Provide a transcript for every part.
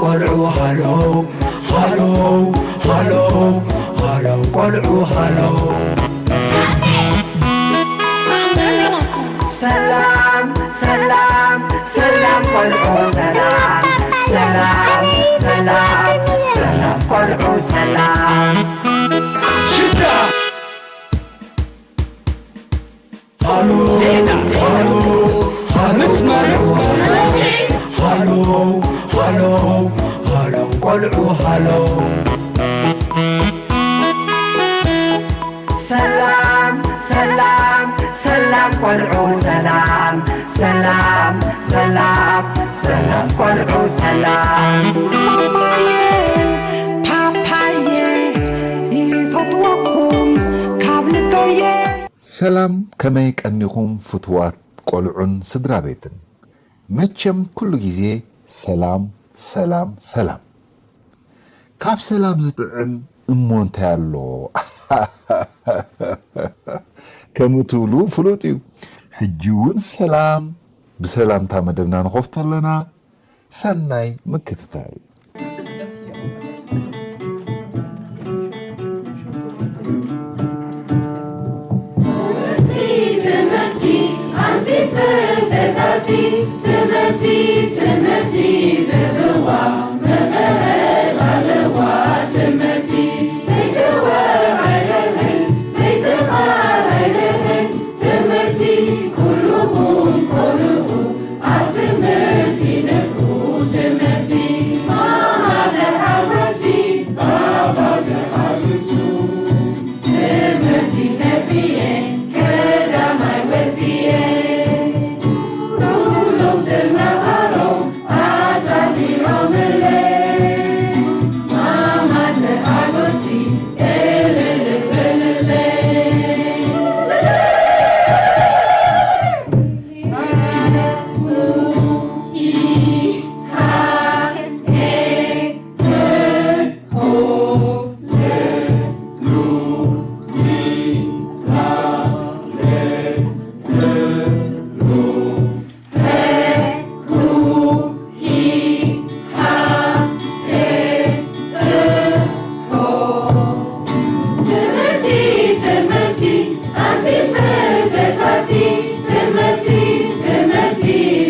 ቆልዑ ሃሎ ሃሎ ሃሎ ሃሎ ቆልዑ ሃሎ። ሰላም ሰላም ሰላም ቆልዑ ሰላም ሰላም ሰላም ሰላም ቆልዑ ሰላም። ሽዳ ሃሎ ሃሎ ሃሎ መስመር ሃሎ ሃሎ ሃሎ ቆልዑ ሃሎ። ሰላም ሰላም ሰላም ቆልዑ ሰላም ሰላም ሰላም ሰላም ቆልዑ ሰላም። ማማየ ፓፓየ ይፈትወኩም ካብ ልበየ። ሰላም፣ ከመይ ቀኒኹም ፍቱዋት ቆልዑን ስድራ ቤትን? መቸም ኩሉ ግዜ ሰላም፣ ሰላም፣ ሰላም። ካብ ሰላም ዝጥዕም እሞ እንታይ ኣሎ? ከም እትብሉ ፍሉጥ እዩ። ሕጂ እውን ሰላም፣ ብሰላምታ መደብና ንኸፍቶ ኣለና። ሰናይ ምክትታል። ትምህርቲ፣ ኣንቲ ፍልጠታቲ፣ ትምህርቲ፣ ትምህርቲ ዝብልዋ መቐረት ኣለዋ። ትምህርቲ ዘይትወሃብ ኣይደለይ፣ ዘይትማር ኣይደለይ። ትምህርቲ ኩልኹም ቆልዑ ኣብ ትምህርቲ ንፉ። ትምህርቲ ማማ ተሓጎሲ፣ ባባ ተሓጉሱ። ትምህርቲ ነፍየ ቀዳማይ ወፅየ። ኩሎም ተምሃሮ ኣታቢሮምለይ። ማማ ተሓጎሲ እልል በልለይ። ትምህርቲ፣ ትምህርቲ፣ ኣንቲ ፍልጠታቲ፣ ትምህርቲ፣ ትምህርቲ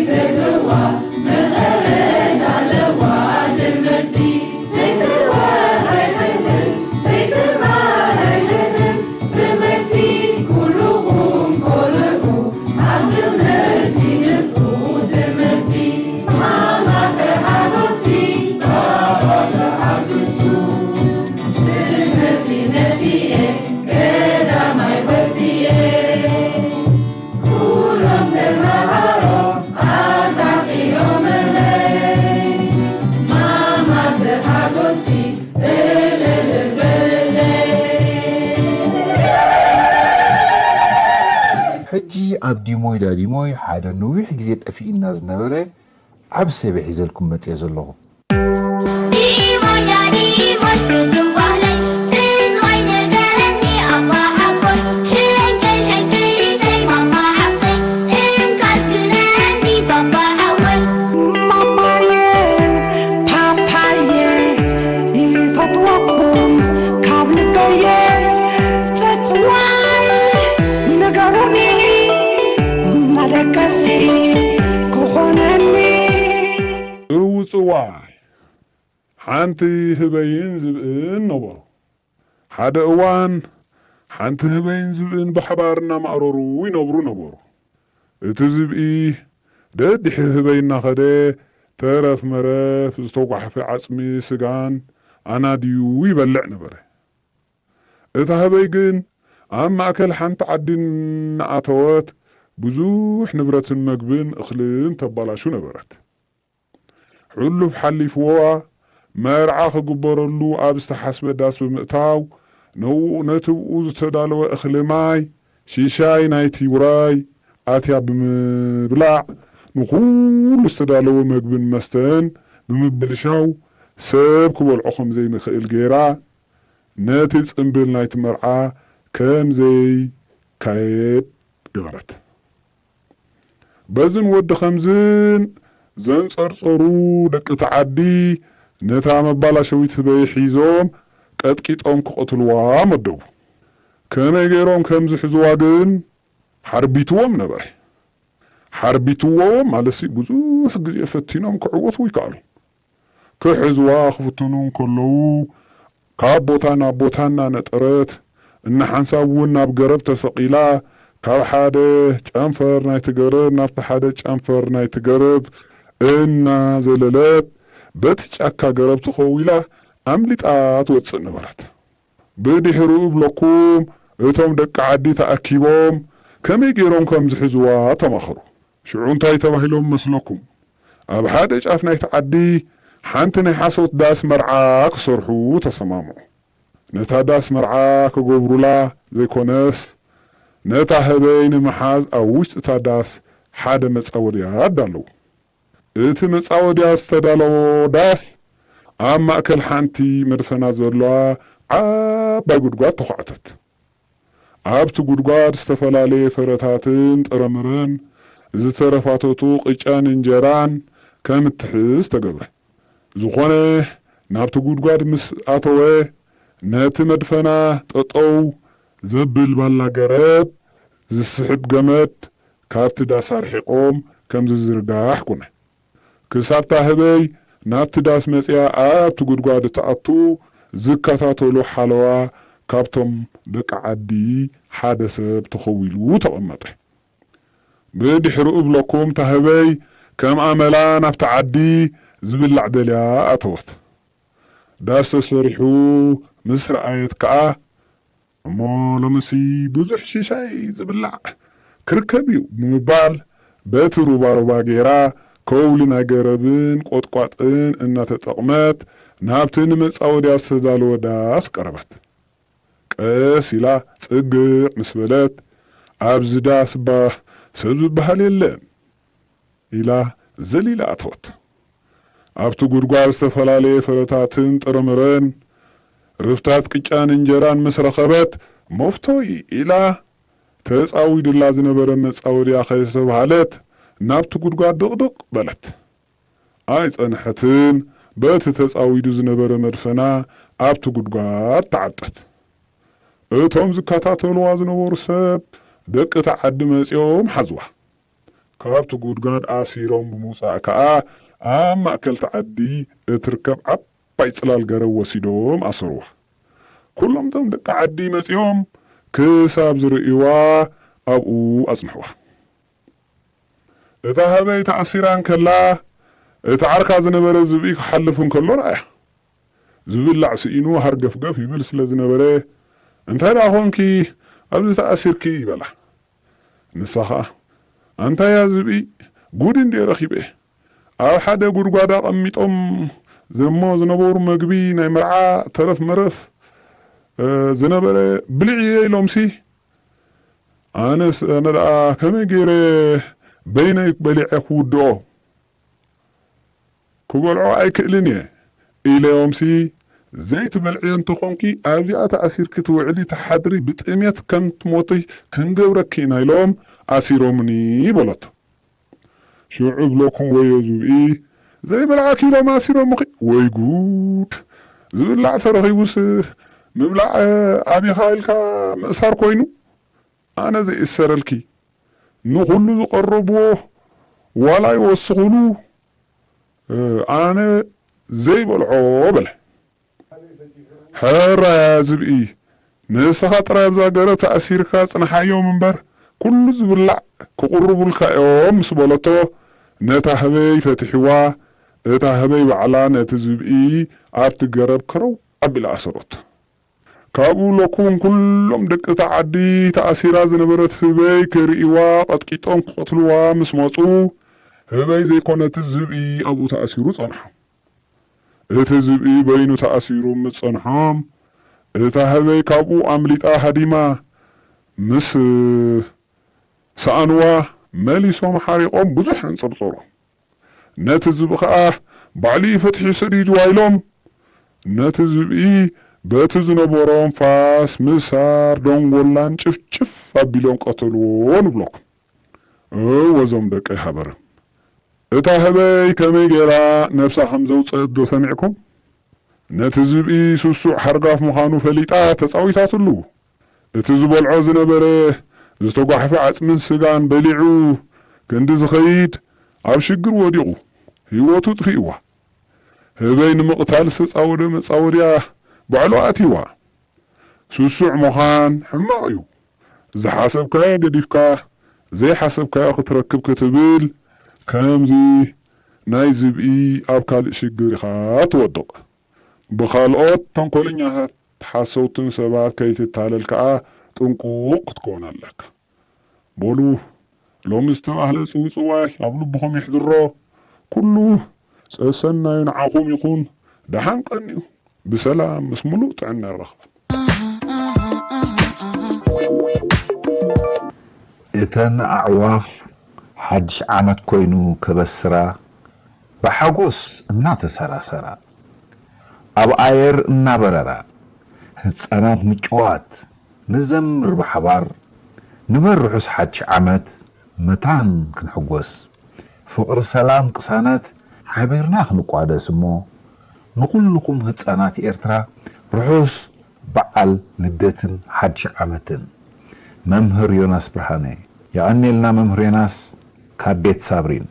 ዝብልዋ መቐረት ኣለዋ። ትምህርቲ ዘይትወሃብ ኣይትህብን፣ ዘይትማር ኣይትህብን። ትምህርቲ ኩልኹም ቆልዑ ኣብ ትምህርቲ ንፉ። ትምህርቲ ማማ ተሓጎሲ፣ ባባ ተሓጉሱ። ትምህርቲ ነፍየ ቀዳማይ ወፅየ። ኩሎም ተምሃሮ ኣታኺሮምለይ። ማማ ተሓጎሲ እልል በልለይ። ሕጂ ኣብ ዲሞይ ዳዲሞይ ሓደ ነዊሕ ግዜ ጠፊእና ዝነበረ ዓቢ ሰበ ሒዘልኩም መጽየ ዘለኹ። ዲሞይ ዳዲሞይ ፍቱው ባህለይ፣ ትዝዋይ ንገረኒ ኣባ ሓጎይ፣ ሕንክል ሕንክሊተይ ማማ ዓርከይ፣ እንካስ ግነኒ ባባ ሓወይ። ማማየ ፓፓየ ይፈትወኩም ካብ ልበየ፣ ጽጽዋይ ንገሩኒ መደቀሲ ክኾነኒ። ጽውጽዋይ ሓንቲ ህበይን ዝብእን ነበሩ። ሓደ እዋን ሓንቲ ህበይን ዝብእን ብሓባር እናማእረሩ ይነብሩ ነበሩ። እቲ ዝብኢ ደድሕሪ ህበይ እናኸደ ተረፍ መረፍ ዝተጓሕፈ ዓጽሚ ስጋን ኣናድዩ ይበልዕ ነበረ። እታ ህበይ ግን ኣብ ማእከል ሓንቲ ዓዲ እናኣተወት ብዙሕ ንብረትን መግብን እኽልን ተባላሹ ነበረት። ሕሉፍ ሓሊፍዋ መርዓ ክግበረሉ ኣብ ዝተሓስበ ዳስ ብምእታው፣ ነኡ-፣ ነቲ ብኡ ዝተዳለወ እኽሊ ማይ፣ ሽሻይ ናይቲ ውራይ ኣትያ ብምብላዕ፣ ንኹሉ ዝተዳለወ መግብን መስተን ብምብልሻው፣ ሰብ ክበልዖ ከም ዘይንኽእል ገይራ፣ ነቲ ጽምብል ናይቲ መርዓ ከም ዘይካየድ ገበረት። በዝን ወዲ ኸምዝን ዘንጸርጸሩ ደቂ እቲ ዓዲ ነታ መባላሸዊት ህበይ ሒዞም ቀጥቂጦም ክቐትልዋ መደቡ። ከመይ ገይሮም ከም ዝሕዝዋ ግን ሓርቢትዎም ነበረ። ሓርቢትዎም ማለትሲ ብዙሕ ግዜ ፈቲኖም ክዕወቱ ይከኣሉ። ክሕዝዋ ክፍትኑ እንከለዉ ካብ ቦታ ናብ ቦታ እናነጠረት እናሓንሳብ እውን ናብ ገረብ ተሰቒላ ካብ ሓደ ጨንፈር ናይቲ ገረብ ናብቲ ሓደ ጨንፈር ናይቲ ገረብ እናዘለለት በቲ ጫካ ገረብ ተኸዊላ ኣምሊጣ ትወፅእ ነበረት። ብድሕሪኡ እብለኩም እቶም ደቂ ዓዲ ተኣኪቦም ከመይ ገይሮም ከም ዝሕዝዋ ተማኸሩ። ሽዑ እንታይ ተባሂሎም መስለኩም? ኣብ ሓደ ጫፍ ናይቲ ዓዲ ሓንቲ ናይ ሓሶት ዳስ መርዓ ክሰርሑ ተሰማምዑ። ነታ ዳስ መርዓ ክገብሩላ ዘይኮነስ ነታ ህበይ ንምሓዝ ኣብ ውሽጢ እታ ዳስ ሓደ መጻወድያ ኣዳለዉ። እቲ መጻወድያ ዝተዳለዎ ዳስ ኣብ ማእከል ሓንቲ መድፈና ዘለዋ ዓባይ ጉድጓድ ተዃዕተት። ኣብቲ ጉድጓድ ዝተፈላለየ ፍረታትን ጥረምረን ዝተረፋተቱ ቅጫን እንጀራን ከም እትሕዝ ተገብረ። ዝኾነ ናብቲ ጉድጓድ ምስ ኣተወ ነቲ መድፈና ጠጠው ዘብል ባላ ገረብ ዝስሕብ ገመድ ካብቲ ዳስ ኣርሒቖም ከም ዝዝርጋሕ ኩነ። ክሳብታ ህበይ ናብቲ ዳስ መጽያ ኣብቲ ጉድጓድ እትኣቱ ዝከታተሉ ሓለዋ ካብቶም ደቂ ዓዲ ሓደ ሰብ ተኸዊሉ ተቐመጠ። ብድሕሪኡ እብለኩም እታ ህበይ ከም ኣመላ ናብቲ ዓዲ ዝብላዕ ደልያ ኣተወት። ዳስ ተሰሪሑ ምስ ረኣየት ከኣ እሞ ሎምሲ ብዙሕ ሽሻይ ዝብላዕ ክርከብ እዩ ብምባል በቲ ሩባሩባ ገይራ ከውሊ ናይ ገረብን ቆጥቋጥን እናተጠቕመት ናብቲ ንመጻወድያ ዝተዳለወ ዳስ ቀረበት። ቀስ ኢላ ጽግዕ ምስ በለት ኣብዚ ዳስ እባ ሰብ ዝበሃል የለን ኢላ ዘሊላ ኣተወት። ኣብቲ ጉድጓድ ዝተፈላለየ ፍረታትን ጥርምረን ርፍታት ቅጫን እንጀራን ምስ ረኸበት መፍቶይ ኢላ ተጻዊዱላ ዝነበረ መጻወድያ ከይተባህለት ናብቲ ጉድጓድ ድቕድቕ በለት። ኣይጸንሐትን በቲ ተጻዊዱ ዝነበረ መድፈና ኣብቲ ጉድጓድ ተዓብጠት። እቶም ዝከታተልዋ ዝነበሩ ሰብ ደቂ እቲ ዓዲ መጺኦም ሓዝዋ። ካብቲ ጉድጓድ ኣሲሮም ብምውጻእ ከኣ ኣብ ማእከል እቲ ዓዲ እትርከብ ዓባይ ጽላል ገረብ ወሲዶም ኣሰርዋ። ኩሎም እቶም ደቂ ዓዲ መጺኦም ክሳብ ዝርእይዋ ኣብኡ ኣጽንሕዋ። እታ ህበይ ተኣሲራ እንከላ እቲ ዓርካ ዝነበረ ዝብኢ ክሓልፍ እንከሎ ረኣያ። ዝብላዕ ስኢኑ ሃርገፍገፍ ይብል ስለ ዝነበረ እንታይ ደኣ ኾንኪ ኣብዚ ተኣሲርኪ ይበላ። ንሳ ኸኣ ኣንታያ ዝብኢ ጉድ እንድየ ረኺበ ኣብ ሓደ ጉድጓድ ኣቐሚጦም ዘሞ ዝነበሩ መግቢ ናይ መርዓ ተረፍ መረፍ ዝነበረ ብልዒ እየ ኢሎምሲ ኣነስ ኣነ ደኣ ከመይ ገይረ በይነይ በሊዐ ክውድኦ ክበልዖ ኣይክእልን እየ ኢለዮምሲ ዘይትበልዕዮ እንተኾንኪ ኣብዚኣ ተኣሲርኪ ትውዕሊ ትሓድሪ ብጥሜት ከም ትሞቲ ክንገብረኪ ኢና ኢሎም ኣሲሮምኒ በለቶ። ሽዑ እብለኩም ወዮ ዝብኢ ዘይበልዓኪ ኢሎም ኣሲሮምኺ ወይ ጉድ ዝብላዕ ተረኺቡስ ምብላዕ ኣቢኻ ኢልካ ምእሳር ኮይኑ ኣነ ዘይእሰረልኪ ንኹሉ ዝቐረብዎ ዋላ ይወስኹሉ ኣነ ዘይበልዖ በለ። ሕራያ ዝብኢ ንስኻ ጥራይ ኣብዛ ገረብ ተኣሲርካ ጽንሓዮም እምበር ኩሉ ዝብላዕ ክቕርቡልካ እዮም ምስ በለቶ ነታ ህበይ ፈትሕዋ እታ ህበይ ባዕላ ነቲ ዝብኢ ኣብቲ ገረብ ከረው ኣቢላ ኣሰሮቶ። ካብኡ ለኩን ኩሎም ደቂ እታ ዓዲ ተኣሲራ ዝነበረት ህበይ ክርእይዋ ቀጥቂጦም ክቐትልዋ ምስ መጹ ህበይ ዘይኮነቲ ዝብኢ ኣብኡ ተኣሲሩ ጸንሖ። እቲ ዝብኢ በይኑ ተኣሲሩ ምስ ጸንሖም እታ ህበይ ካብኡ ኣምሊጣ ሃዲማ ምስ ሰኣንዋ መሊሶም ሓሪቖም ብዙሕ ኣንጸርጸሩ። ነቲ ዝብኢ ኸኣ ባዕሉ እዩ ፈትሒ ሰዲድዋ ኢሎም ነቲ ዝብኢ በቲ ዝነበሮም ፋስ ምሳር ደንጎላን ጭፍጭፍ ኣቢሎም ቀተልዎ ንብለኩም። እወ እዞም ደቀይ ሃበረ እታ ህበይ ከመይ ገይራ ነብሳ ከም ዘውፀእት ዶ ሰሚዕኩም? ነቲ ዝብኢ ስሱዕ ሓርጋፍ ምዃኑ ፈሊጣ ተጻዊታትሉ። እቲ ዝበልዖ ዝነበረ ዝተጓሕፈ ዓጽምን ስጋን በሊዑ ክንዲ ዝኸይድ ኣብ ሽግር ወዲቑ ህይወቱ ጥፊእዋ። ህበይ ንምቕታል ዝተጻወደ መጻወድያ ባዕሉ ኣትይዋ። ስሱዕ ምዃን ሕማቕ እዩ። ዝሓሰብካዮ ገዲፍካ ዘይሓሰብካዮ ክትረክብ ክትብል ከምዚ ናይ ዝብኢ ኣብ ካልእ ሽግር ኢኻ ትወድቕ። ብኻልኦት ተንኮለኛታት ሓሰውትን ሰባት ከይትታለል ከኣ ጥንቁቕ ክትከውን ኣለካ። በሉ ሎሚ ዝተባህለ ጽውጽዋይ ኣብ ልብኹም የሕድሮ። ኩሉ ሰሰናዩ ንዓኹም ይኹን። ደሓን ቀንዩ። ብሰላም ምስ ምሉእ ጥዕና ይራኽበና። እተን ኣዕዋፍ ሓድሽ ዓመት ኮይኑ ከበስራ ብሓጎስ እናተሰራሰራ ኣብ ኣየር እናበረራ ህፃናት ምጭዋት ንዘምር ብሓባር ንበል ርሑስ ሓድሽ ዓመት መታን ክንሕጎስ ፍቕሪ ሰላም ቅሳነት ሓቢርና ክንቋደስ እሞ ንኹልኹም ህፃናት ኤርትራ ርሑስ በዓል ልደትን ሓድሽ ዓመትን። መምህር ዮናስ ብርሃነ። የቐንየልና መምህር ዮናስ ካብ ቤት ሳብሪን።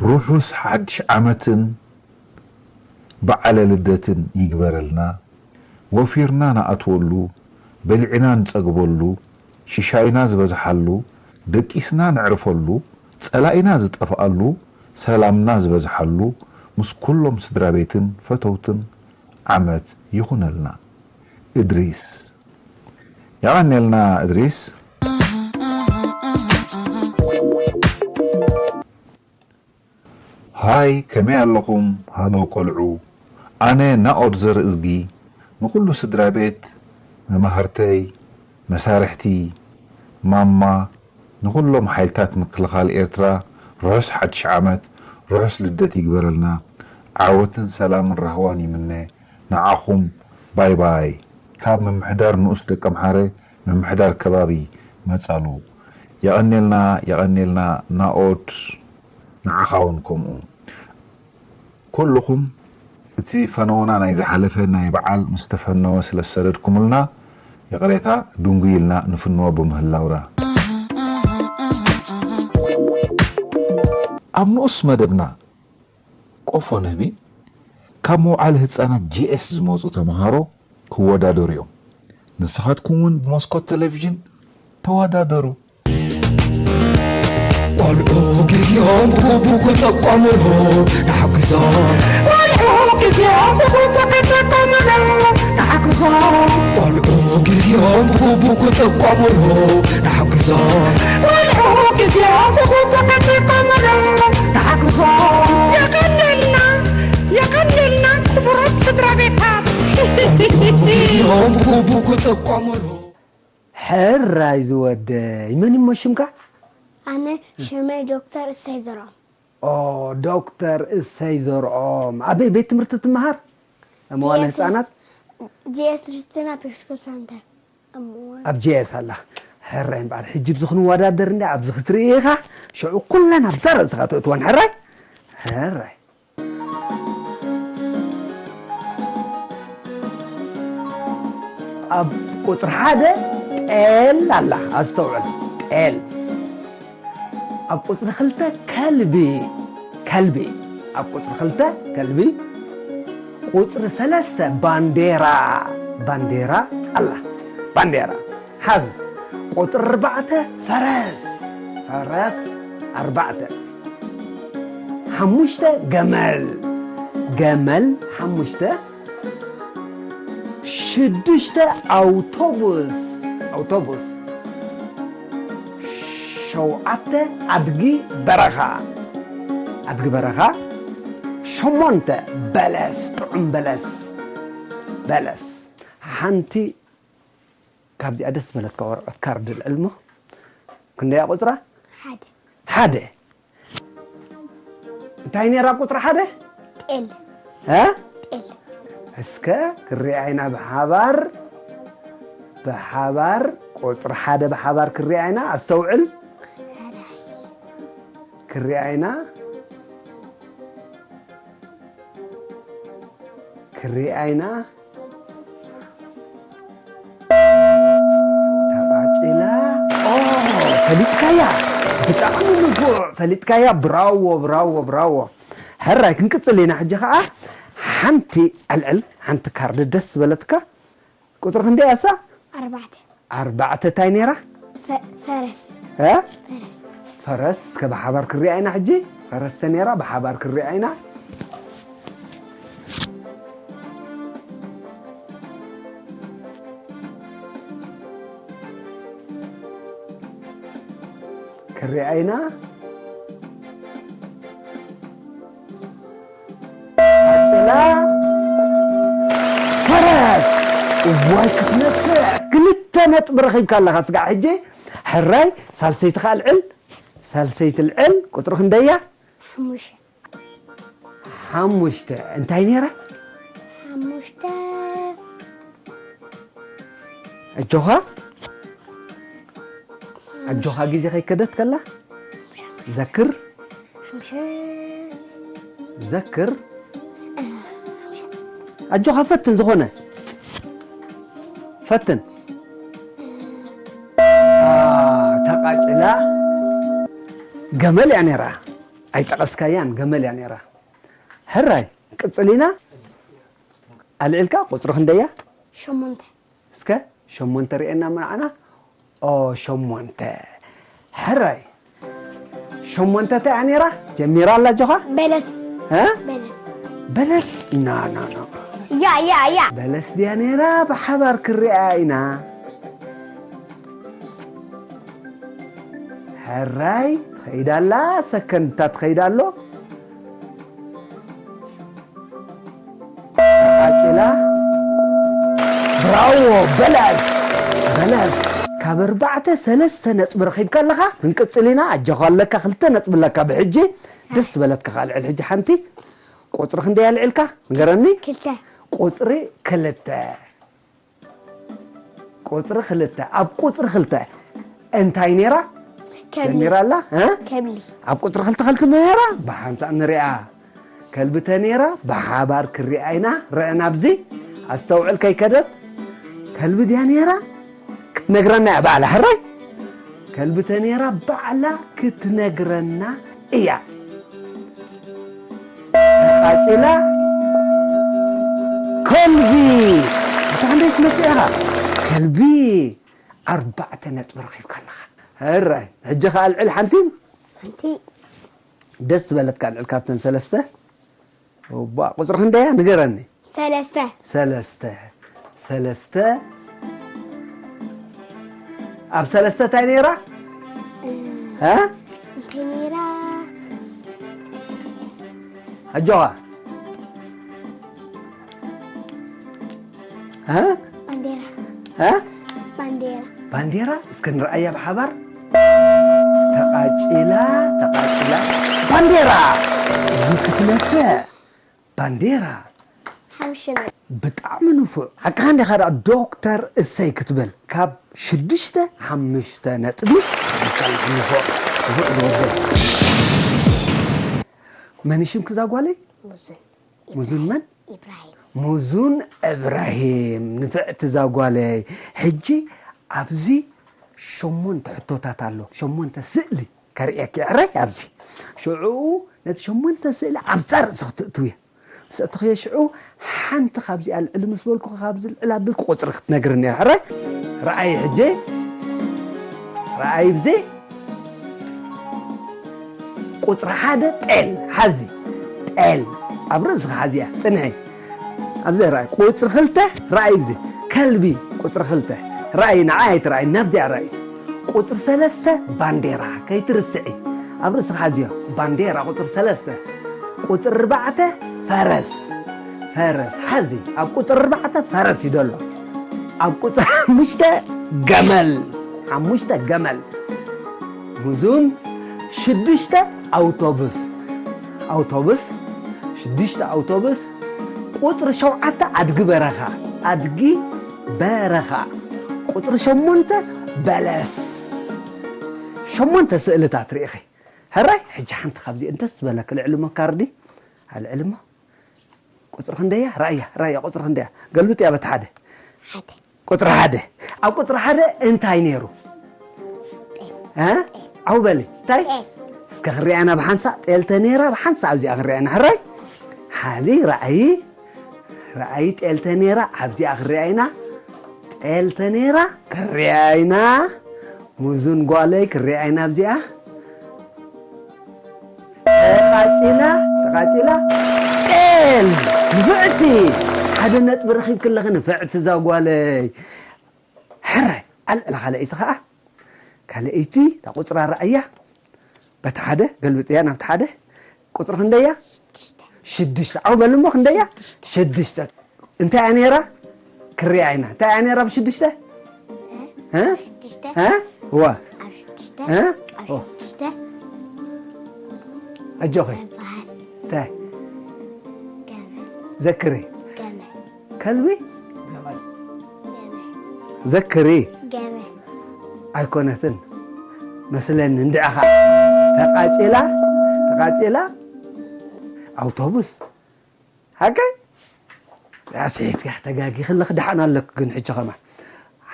ርሑስ ሓድሽ ዓመትን በዓለ ልደትን ይግበረልና። ወፊርና ንኣትወሉ፣ በሊዕና ንጸግበሉ፣ ሽሻይና ዝበዝሓሉ፣ ደቂስና ነዕርፈሉ፣ ጸላኢና ዝጠፍኣሉ፣ ሰላምና ዝበዝሓሉ፣ ምስ ኩሎም ስድራ ቤትን ፈተውትን ዓመት ይኹነልና። እድሪስ። የቐንየልና እድሪስ። ሃይ ከመይ ኣለኹም ሃሎ ቆልዑ፣ ኣነ ናኦድ ዘርእዝጊ ንኹሉ ስድራ ቤት፣ መማህርተይ፣ መሳርሕቲ፣ ማማ፣ ንኹሎም ሓይልታት ምክልኻል ኤርትራ ርሑስ ሓድሽ ዓመት፣ ርሑስ ልደት ይግበረልና። ዓወትን ሰላምን ራህዋን ይምነ ንዓኹም። ባይ ባይ። ካብ ምምሕዳር ንኡስ ደቀምሓረ ምምሕዳር ከባቢ መጻሉ። የቐንየልና የቐንየልና ናኦድ። ንዓኻ እውን ከምኡ። ኩልኹም እቲ ፈነወና ናይ ዝሓለፈ ናይ በዓል ምስ ተፈነወ ስለ ዝሰደድኩምልና ይቕሬታ ድንጉይ ኢልና ንፍንዎ ብምህላውና። ኣብ ንኡስ መደብና ቆፎ ንህቢ ካብ መውዓሊ ህፃናት ጂኤስ ዝመፁ ተምሃሮ ክወዳደሩ እዮም። ንስኻትኩም እውን ብመስኮት ቴሌቪዥን ተወዳደሩ። ቆልዑ ግዜኦም ብግቡእ ክጥቀሙሉ ንሓግዞም። ቆልዑ ግዜኦም ብግቡእ ክጥቀሙሉ ንሓግዞም። ቆልዑ ግዜኦም ብግቡእ ክጥቀሙሉ ንሓግዞም። ቆልዑ ግዜኦም ብግቡእ ክጥቀሙሉ ንሓግዞም። የቐንየልና፣ የቐንየልና ክቡራት ስድራ ቤታት። ቆልዑ ግዜኦም ብግቡእ ክጥቀሙሉ። ሕራይ ዝወደይ፣ መን እሞ ሽምካ? ኣነ ሽመይ ዶክተር እሰይ ዘርኦም። ኦ፣ ዶክተር እሰይ ዘርኦም። ኣበይ ቤት ትምህርቲ ትመሃር? መዋለ ህፃናት? ጂኤስ ሪስትና ፕሪስኩል ሰንተር። እምዋ። ኣብ ጂኤስ ኣላ። ሕራይ እምበኣር፣ ሕጂ ኣብዚ ክንወዳደር እንዲ ኣብዚ ክትርኢ ኢኻ፣ ሽዑ ኩለን ኣብዛ ርእስኻ ተእትወን። ሕራይ? ሕራይ። ኣብ ቁፅሪ ሓደ ጤል ኣላ፣ ኣስተውዕል። ጤል። ኣብ ቁፅሪ ክልተ ከልቢ፣ ከልቢ። ኣብ ቁፅሪ ክልተ ከልቢ። ቁፅሪ ሰለስተ ባንዴራ፣ ባንዴራ ኣላ፣ ባንዴራ። ሓዝ። ቁፅሪ ኣርባዕተ ፈረስ፣ ፈረስ ኣርባዕተ። ሓሙሽተ ገመል፣ ገመል ሓሙሽተ። ሽዱሽተ ኣውቶቡስ፣ ኣውቶቡስ። ሸውዓተ ኣድጊ በረኻ፣ ኣድጊ በረኻ። ሸሞንተ በለስ፣ ጥዑም በለስ፣ በለስ። ሓንቲ ካብዚኣ ደስ ዝበለትካ ወረቐት ካርድ ልዕል እሞ ክንደያ ቁፅራ? ሓደ። ሓደ። እንታይ ነይራ ቁፅሪ ሓደ? ጤል። እ? ጤል። እስከ ክሪኣ ኢና ብሓባር፣ ብሓባር ቁፅሪ ሓደ ብሓባር ክሪኣ ኢና። ኣስተውዕል። ክሪኣ ኢና፣ ክሪኣ ኢና። ተቓጺላ። ኦ፣ ፈሊጥካያ። ብጣዕሚ ንፉዕ። ፈሊጥካያ። ብራዎ፣ ብራዎ፣ ብራዎ። ሕራይ፣ ክንቅጽል ኢና። ሕጂ ኸኣ ሓንቲ ዕልዕል፣ ሓንቲ ካርድ ደስ ዝበለትካ። ቁጽሪ ክንደይ እያ እሳ? ኣርባዕተ። ኣርባዕተ እንታይ ነይራ? ፈ-፣ ፈረስ። እ? ፈረስ። ፈረስ፣ እስከ ብሓባር ክሪኣ ኢና ሕጂ። ፈረስ ተነይራ፣ ብሓባር ክሪኣ ኢና። ክሪኣ ኢና። ኣጭላ ፈረስ። እዋይ ክትነፍዕ። ክልተ ነጥቢ ረኺብካ ኣለኻ። ስጋዕ ሕጂ ሕራይ ሳልሰይቲ ኸኣ ልዕል። ሳልሰይቲ ልዕል። ቁጽሪ ክንደይ እያ? ሓሙሽተ። ሓሙሽተ። እንታይ ነይራ? ሓሙሽተ። ኣጆኻ? ኣጆኻ ግዜ ከይከደት ከላ? ዘክር። ሓሙሽተ። ዘክር። ኣጆኻ ፈትን ዝኾነ። ፈትን። አ፣ ተቓጭላ። ገመል እያ ነይራ። ኣይጠቐስካያን፣ ገመል እያ ነይራ። ሕራይ፣ ቅጽል ኢና። ኣልዒልካ ቁጽሪ ክንደይ እያ? ሸሞንተ። እስከ ሸሞንተ ርኤና ንዓና። ኦ፣ ሸሞንተ። ሕራይ። ሸሞንተ እንታይ እያ ነይራ? ጀሚራ ኣላ ኣጆኻ? በለስ። እ? በለስ። በለስ? ና፣ ና፣ ና። ያ፣ ያ፣ ያ። በለስ ድያ ነይራ? ብሓባር ክሪኣ ኢና። ሕራይ፣ ትኸይድ ኣላ፣ ሰከንድታት ትኸይድ ኣሎ። ተቓጭላ። ብራዎ፣ በለስ፣ በለስ። ካብ ኣርባዕተ ሰለስተ ነጥቢ ረኺብካ ኣለኻ። ክንቅጽል ኢና። ኣጆኻ ኣለካ፣ ክልተ ነጥቢ ኣለካ ብሕጂ። ደስ በለትካ ከኣ ልዕል ሕጂ ሓንቲ። ቁጽሪ ክንደይ ኣልዒልካ? ንገረኒ። ክልተ። ቁጽሪ ክልተ። ቁጽሪ ክልተ። ኣብ ቁጽሪ ክልተ እንታይ ነይራ? ከብሊ። ጀሚራ ኣላ? እ? ከብሊ። ኣብ ቁጽሪ ክልተ ከልቲ ነይራ? ብሓንሳእ ንሪኣ። ከልቢ ተነይራ? ብሓባር ክሪኣ ኢና። ርአና ኣብዚ። ኣስተውዕል ከይከደት። ከልቢ ድያ ነይራ? ክትነግረና እያ ባዕላ። ሕራይ? ከልቢ ተነይራ ባዕላ ክትነግረና እያ። ተቓጭላ። ከልቢ። እታ ክንደይ ትነፍዕ ኢኻ? ከልቢ። ኣርባዕተ ነጥቢ ረኺብካ ኣለኻ። ሕራይ። ሕጂ ኸኣ ኣልዕል ሓንቲ። ሓንቲ። ደስ ዝበለትካ ኣልዕል ካብተን ሰለስተ። እባ፣ ቁጽሪ ክንደይ እያ? ንገረኒ። ሰለስተ። ሰለስተ። ሰለስተ። ኣብ ሰለስተ እንታይ ነይራ? እ፣ እ? እንታይ ነይራ? ኣጆኻ። እ? ባንዴራ። እ? ባንዴራ። ባንዴራ? እስከ ንርኣያ ብሓባር። ተቓጭላ፣ ተቓጭላ። ባንዴራ! ክትነፍዕ። ባንዴራ። ሓሙሽተ ነጥቢ። ብጣዕሚ ንፉዕ። ሓቅኻ እንዲኻ ደኣ ዶክተር እሰይ ክትብል። ካብ ሽዱሽተ ሓሙሽተ ነጥቢ። ብጣዕሚ ንፉዕ። ንፉዕ ዝወደይ። መን እዩ ሽምኪ እዛ ጓለይ? ሙዙን። ሙዙን መን? ኢብራሂም። ሙዙን እብራሂም። ንፍዕቲ እዛ ጓለይ። ሕጂ ኣብዚ ሸሞንተ ሕቶታት ኣሎ። ሸሞንተ ስእሊ። ከርእየኪ፣ ሕራይ፣ ኣብዚ። ሽዑ ነቲ ሸሞንተ ስእሊ ኣብዛ ርእሲ ክትእትውዮ። ምስ ኣእተኽዮ ሽዑ ሓንቲ ካብዚኣ ልዕሊ ምስ በልኩ፣ ካብዚ ልዕል ኣቢልኪ ቁጽሪ ክትነግርኒ እያ፣ ሕራይ? ረኣይ ሕጂ። ረኣይ ብዚ። ቁጽሪ ሓደ ጤል ሓዚ። ጤል። ኣብ ርእስኻ ሓዚያ። ጽንሒ። ኣብዚ ርኣይ። ቁጽሪ ክልተ ርኣይ፣ ብዚ ከልቢ። ቁጽሪ ክልተ ርኣይ፣ ንዓይ ኣይትርኣይ፣ ናብዚኣ ርኣይ። ቁጽሪ ሰለስተ ባንዴራ፣ ከይትርስዒ። ኣብ ርእስኻ ሓዝዮ፣ ባንዴራ ቁጽሪ ሰለስተ። ቁጽሪ ኣርባዕተ ፈረስ። ፈረስ፣ ሓዚ። ኣብ ቁጽሪ ኣርባዕተ ፈረስ እዩ ዘሎ። ኣብ ቁጽሪ ሓሙሽተ ገመል። ሓሙሽተ ገመል። ሙዙን ሽዱሽተ ኣውቶቡስ። ኣውቶቡስ፣ ሽዱሽተ ኣውቶቡስ። ቁጽሪ ሸውዓተ ኣድጊ በረኻ። ኣድጊ በረኻ። ቁጽሪ ሸሞንተ በለስ። ሸሞንተ ስእልታት ርኢኺ። ሕራይ፣ ሕጂ ሓንቲ ካብዚ እንተስ ዝበለክ ልዕሊ እሞ ካርዲ፣ ኣልዕሊ እሞ። ቁጽሪ ክንደያ? ራእያ፣ ራእያ፣ ቁጽሪ ክንደያ? ገልብጥ እያ በቲ ሓደ። ሓደ። ቁጽሪ ሓደ። ኣብ ቁጽሪ ሓደ እንታይ ነይሩ? እ? ዓው በሊ፣ እንታይ? ጤል። እስከ ክንሪኣና ብሓንሳእ፣ ጤል ተነይራ ብሓንሳእ ኣብዚኣ ክንሪኣና። ሕራይ? ሓዚ ራእይ፣ ራእይ ጤል ተነይራ ኣብዚኣ ክንሪኣ ኢና። ጤል ተነይራ ክንሪኣ ኢና። ሙዙን ጓለይ ክንሪኣ ኢና ኣብዚኣ። ተቓጺላ፣ ተቓጺላ። ጤል ንፍዕቲ። ሓደ ነጥቢ ረኺብኪ ኣለኺ ንፍዕቲ እዛ ጓለይ። ሕራይ፣ ኣልዕላ ካልኣይቲ ኸኣ። ካልኣይቲ እታ ቁጽራ ረኣያ። በቲ ሓደ ገልብጥያ ናብቲ ሓደ። ቁጽሪ ክንደያ? ሽዱሽተ። ዓው በል እሞ ክንደያ? ሽዱሽተ። እንታይ እያ ነይራ? ክሪኣ ኢና። እንታይ እያ ነይራ ብሽዱሽተ? እ? ሽዱሽተ። እ? እዋ። ኣብ ሽዱሽተ። እ? ኣብ ኦ። ሽዱሽተ። ኣጆኺ። በዓል። እንታይ? ገመል። ዘክሪ። ገመል። ከልቢ? ገመል። ዘክሪ። ገመል። ኣይኮነትን። መስለኒ እንድዒ ኸዓ። ተቓጺላ፣ ተቓጺላ። ኣውቶቡስ። ሓቀይ? ኣስሒትካ ተጋጊኺ ኣለኺ፣ ደሓን ኣለኪ ግን ሕጂ ኸማን።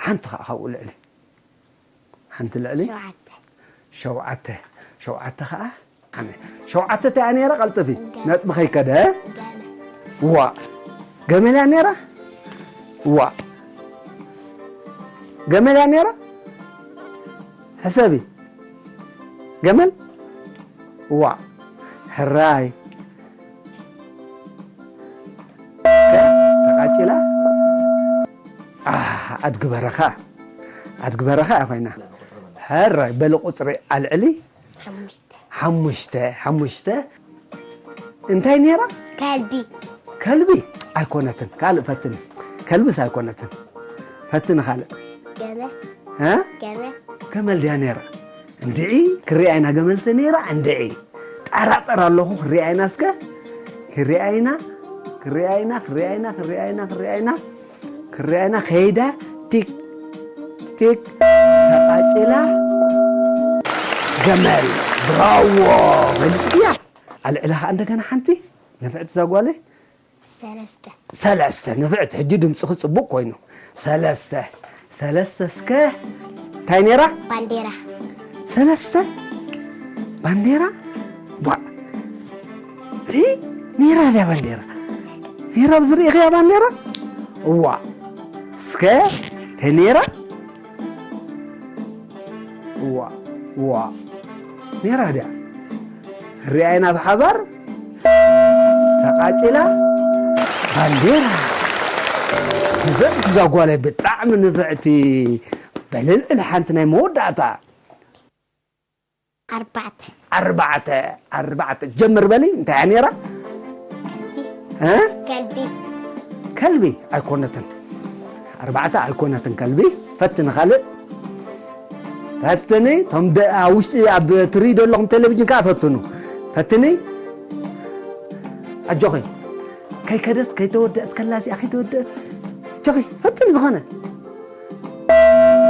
ሓንቲ ኸዓ ካብኡ ልዕሊ። ሓንቲ ልዕሊ? ሸውዓተ። ሸውዓተ። ሸውዓተ ኸዓ ዓመ። ሸውዓተ እንታይ እያ ነይራ? ቀልጥፊ። ገመል። ነጥቢ ከይከደ። ገመል። ዋ። ገመል እያ ነይራ? ዋ። ገመል እያ ነይራ? ሕሰቢ። ገመል? ዋ። ሕራይ። ከ-፣ ተቓጺላ? ኣህ፣ ኣድጊ በረኻ። ኣድጊ በረኻ እያ ኮይና። ሕራይ፣ በሊ ቁጽሪ ኣልዕሊ። ሓሙሽተ። ሓሙሽተ፣ ሓሙሽተ። እንታይ ነይራ? ከልቢ። ከልቢ? ኣይኮነትን። ካልእ ፈትኒ። ከልብስ ኣይኮነትን። ፈትኒ ካልእ። ገመል። እ? ገመል። ገመል ድያ ነይራ? እንድዒ፣ ክሪኣ ኢና ገመል ተነይራ፣ እንድዒ። ጠራጠር ኣለኹ፣ ክሪኣ ኢና እስከ። ክሪኣ ኢና፣ ክሪኣ ኢና፣ ክሪኣ ኢና፣ ክሪኣ ኢና፣ ክሪኣ ኢና። ክሪኣ ኢና፣ ከይዳ፣ ቲክ፣ ቲክ፣ ተቓጺላ፣ ገመል። ብራዎ! በሊዕያ። ኣልዕላ ኸዓ እንደገና ሓንቲ፣ ንፍዕቲ እዛ ጓለይ። ሰለስተ። ሰለስተ፣ ንፍዕቲ። ሕጂ ድምፅኺ ፅቡቕ ኮይኑ። ሰለስተ። ሰለስተ እስከ እንታይ ነይራ? ባንዴራ። ሰለስተ? ባንዴራ? ቧ። እቲ ነይራ ድያ ባንዴራ? ነይራ ኣብዚ ርኢኽያ ባንዴራ? እዋ። እስከ ተነይራ? እዋ፣ እዋ። ነይራ ድያ? ሪኣይና ብሓባር ተቓጺላ ባንዴራ። ንፍዕቲ እዛ ጓለይ ብጣዕሚ ንፍዕቲ። በልልዕል ሓንቲ ናይ መወዳእታ። ኣርባዕተ። ኣርባዕተ፣ ኣርባዕተ። ጀምር በሊ፣ እንታይ እያ ነይራ? እ? ከልቢ። ከልቢ ኣይኮነትን። ኣርባዕተ ኣይኮነትን ከልቢ። ፈትኒ ካልእ። ፈትኒ፣ እቶም ደ-፣ ኣብ ውሽጢ፣ ኣብ ትርእዩ ዘለኹም ቴሌቪዥን ከኣ ፈትኑ። ፈትኒ። ኣጆኺ። ከይከደት፣ ከይተወደአት ከላ እዚኣ ከይተወደአት። ኣጆኺ፣ ፈትኒ ዝኾነ።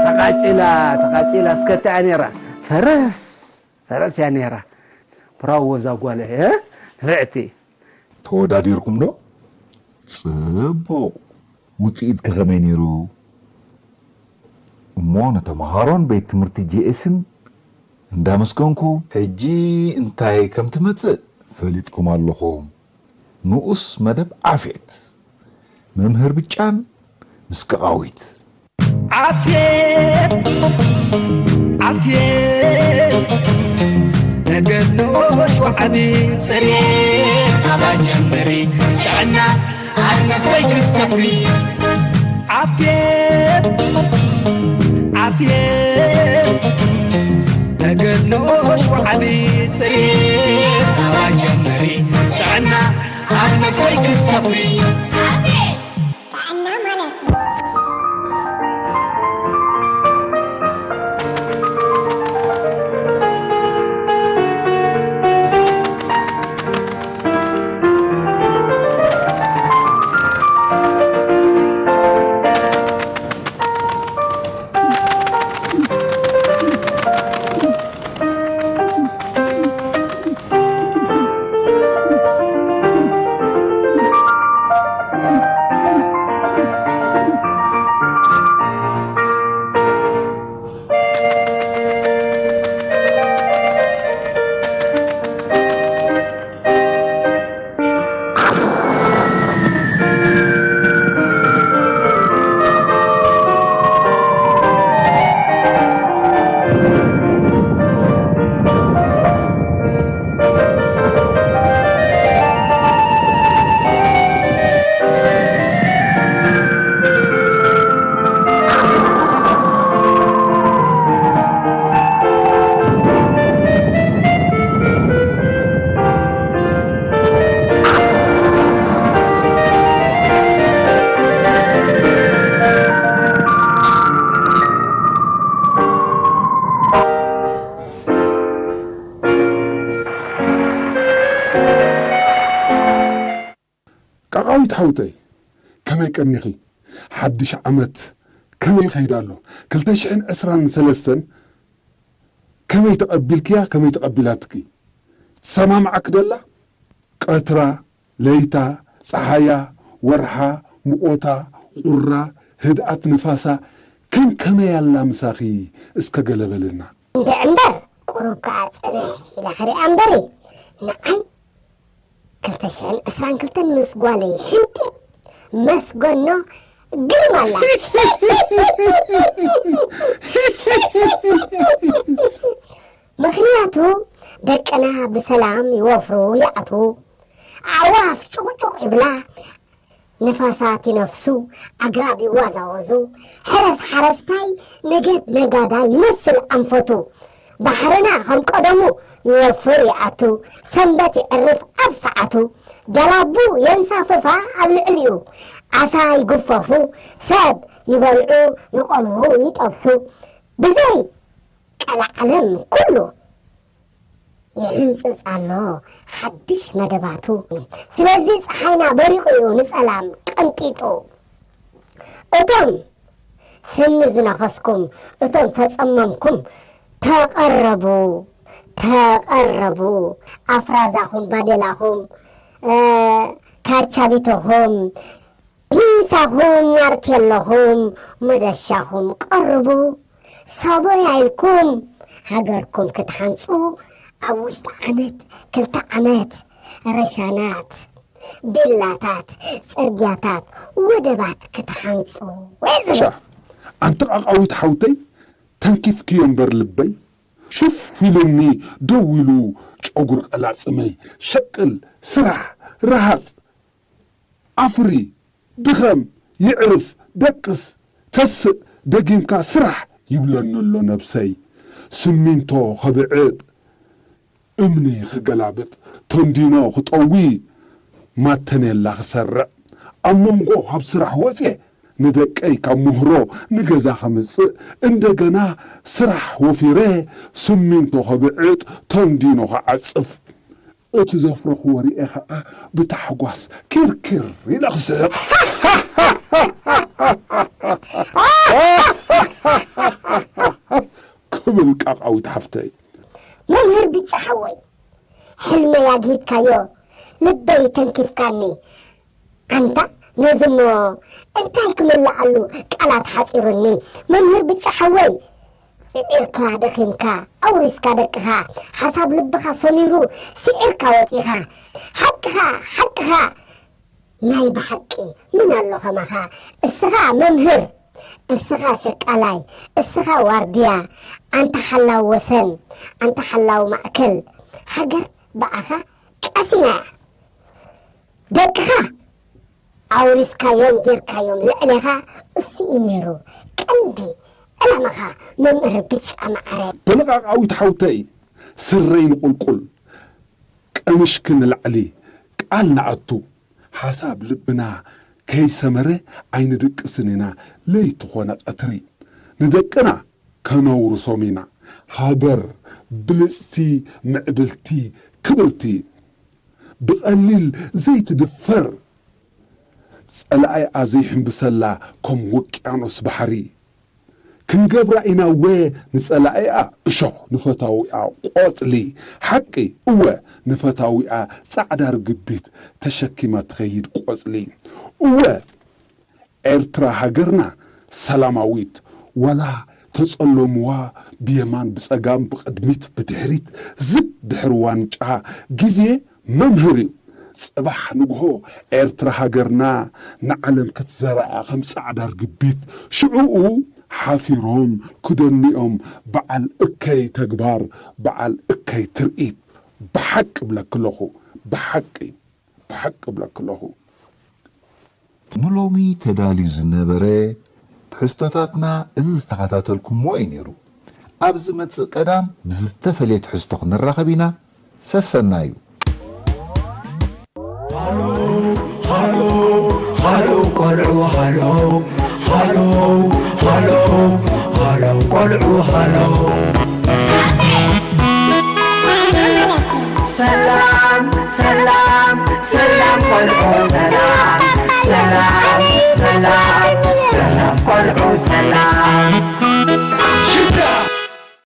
ተቓጺላ፣ ተቓጺላ፣ እስከ እንታይ እያ ነይራ? ፈረስ፣ ፈረስ እያ ነይራ። ብራቮ እዛ ጓለይ፣ እ? ንፍዕቲ። ተወዳዲርኩም ዶ? ጽቡቕ። ውጽኢት ከ ከመይ ነይሩ? እሞ ንተምሃሮን ቤት ትምህርቲ ጂ ኤስን እንዳመስገንኩ፣ ሕጂ እንታይ ከም ትመጽእ ፈሊጥኩም ኣለኹም። ንኡስ መደብ ዓፌት። መምህር ብጫን ምስ ቀቓዊት። ዓፌት፣ ዓፌት፣ ነገር ንኡሽ ወዓቢ ጽሬት ኣባይ ጀምሪ ጥዕና ኣብ ነፍሰይ ክትሰፍሪ። ዓፌት፣ ዓፌት፣ ነገር ንኡሽ ወዓቢ ጽሬት ኣባይ ጀምሪ ጥዕና ኣብ ነፍሰይ ክትሰፍሪ። ጥዕና ማለት እዩ። ሓውተይ፣ ከመይ ቀኒኺ? ሓድሽ ዓመት ከመይ ይኸይድ ኣሎ? ክልተ ሽሕን ዕስራን ሰለስተን ከመይ ተቐቢልክያ? ከመይ ተቐቢላትኪ? ትሰማምዓኪ ደላ? ቀትራ፣ ለይታ፣ ጸሓያ፣ ወርሓ፣ ሙቖታ፣ ቁራ፣ ህድኣት ንፋሳ፣ ከም ከመይ ኣላ ምሳኺ እስከ ገለ በልልና። እንድዒ እምበር፣ ቁሩብ ከኣ ጽንሕ ኢለ ክሪኣ እምበሪ፣ ንዓይ ክልተ ሽሕን ዕስራን ክልተን ምስ ጓለይ ሕንጢጥ መስገኖ ግርም ኣላ። ምኽንያቱ ደቅና ብሰላም ይወፍሩ ይኣትዉ፣ ኣዕዋፍ ጭቑጭቕ ይብላ፣ ንፋሳት ይነፍሱ፣ ኣግራብ ይዋዛወዙ፣ ሕረስ ሓረስታይ፣ ነገድ ነጋዳይ ይመስል ኣንፈቱ። ባሕርና ከም ቀደሙ ይወፍር ይኣቱ፣ ሰንበት የዕርፍ ኣብ ሰዓቱ። ጃላቡ የንሳፍፋ ኣብ ልዕሊኡ፣ ዓሳ ይግፈፉ፣ ሰብ ይበልዑ፣ ይቐልዉ፣ ይጠብሱ። ብዘይ ቀልዓለም ኩሉ ይህንጽጽ ኣሎ ሓድሽ መደባቱ። ስለዚ ጸሓይና በሪቑ እዩ ንጸላም ቀንጢጡ። እቶም ስኒ ዝነኸስኩም፣ እቶም ተጸመምኩም፣ ተቐረቡ፣ ተቐረቡ። ኣፍራዛኹም፣ ባዴላኹም፣ እ፣ ካቻቢቶኹም፣ ፒንሳኹም፣ ማርቴሎኹም፣ መደሻኹም ቀርቡ። ሳቦያ ኢልኩም ሃገርኩም ክትሓንጹ፣ ኣብ ውሽጢ ዓመት፣ ክልተ ዓመት፣ ረሻናት፣ ቪላታት፣ ጽርግያታት፣ ወደባት ክትሓንጹ። ወይ ዝብል። ሻ፣ ኣንቲ ቃቃዊት ሓውተይ፣ ተንኪፍክዮ እምበር ልበይ፣ ሹፍ ኢሉኒ ደው ኢሉ ጨጉሪ ቀላጽመይ። ሸቅል፣ ስራሕ፣ ረሃጽ፣ ኣፍሪ፣ ድኸም፣ ይዕርፍ፣ ደቅስ፣ ተስእ፣ ደጊምካ ስራሕ ይብለኒ ኣሎ ነብሰይ። ስሚንቶ ከብዕጥ፣ እምኒ ክገላብጥ፣ ተንዲኖ ክጠዊ፣ ማተኔላ ክሰርዕ፣ ኣብ መንጎ ካብ ስራሕ ወፅየ ንደቀይ ካብ ምህሮ ንገዛ ከምፅእ፣ እንደገና ስራሕ ወፊረ ስሚንቶ ከብዕጥ፣ ተንዲኖ ክዓፅፍ፣ እቲ ዘፍረኽዎ ርኤ ኸዓ ብታሕጓስ ኪርኪር ኢለ ክስሕቕ። ክብል ቃቃዊት ሓፍተይ። መምህር ብጫ ሓወይ፣ ሕልመይ ኣግሂድካዮ፣ ልበይ ተንኪፍካኒ። ኣንታ ነዚ እሞ እንታይ ክምልኣሉ ቃላት ሓጺሩኒ። መምህር ብጫ ሓወይ፣ ጽዒርካ ደኺምካ፣ ኣውሪስካ ደቅኻ፣ ሓሳብ ልብኻ ሰሚሩ፣ ስዒርካ ወጺኻ። ሓቅኻ፣ ሓቅኻ። ናይ ብሓቂ መን ኣሎ ከማኻ? እስኻ መምህር፣ እስኻ ሸቃላይ፣ እስኻ ዋርድያ፣ ኣንታ ሓላው ወሰን፣ ኣንታ ሓላው ማእከል። ሃገር ብኣኻ ቀሲና እያ። ደቅኻ ኣውሪስካዮም ጌርካዮም ልዕሌኻ እሱ እዩ ነይሩ ቀንዲ ዕላማኻ መምህር ብጫ መዓረ። በለቓቃዊት ሓውተይ፣ ስረይ ንቑልቁል፣ ቀምሽኪ ንላዕሊ፣ ቃል ንኣቱ፣ ሓሳብ ልብና ከይሰመረ ኣይንድቅስን ኢና፣ ለይቲ ኾነ ቀትሪ ንደቅና ከነውርሶም ኢና። ሃገር ብልጽቲ፣ ምዕብልቲ፣ ክብርቲ፣ ብቐሊል ዘይትድፈር፣ ጸላኢኣ ዘይሕንብሰላ ከም ውቅያኖስ ባሕሪ። ክንገብራ ኢና እወ ንጸላኢኣ እሾኽ፣ ንፈታዊኣ ቆጽሊ። ሓቂ እወ ንፈታዊኣ ጻዕዳ ርግቢት ተሸኪማ ትኸይድ ቆጽሊ። እወ ኤርትራ ሃገርና ሰላማዊት፣ ዋላ ተጸለምዋ ብየማን ብጸጋም ብቕድሚት ብድሕሪት ዝብ ድሕሪ ዋንጫ ግዜ መምህር እዩ። ጽባሕ ንግሆ ኤርትራ ሃገርና ንዓለም ክትዘራኣ ከም ጻዕዳ ርግቢት፣ ሽዑኡ ሓፊሮም ክደንዮም በዓል እከይ ተግባር፣ በዓል እከይ ትርኢት። ብሓቂ እብለኪ ኣለኹ፣ ብሓቂ፣ ብሓቂ እብለኪ ኣለኹ። ንሎሚ ተዳልዩ ዝነበረ ትሕዝቶታትና እዚ ዝተኸታተልኩምዎ እዩ ነይሩ። ኣብ ዝመጽእ ቀዳም ብዝተፈልየ ትሕዝቶ ክንራኸብ ኢና። ሰሰናዩ። ሃሎ፣ ሃሎ፣ ሃሎ፣ ቆልዑ፣ ሃሎ፣ ሃሎ፣ ሃሎ፣ ሃሎ፣ ቆልዑ፣ ሃሎ። ሰላም፣ ሰላም፣ ሰላም፣ ቆልዑ፣ ሰላም። ሰላም ሰላም ሰላም ቆልዑ ሰላም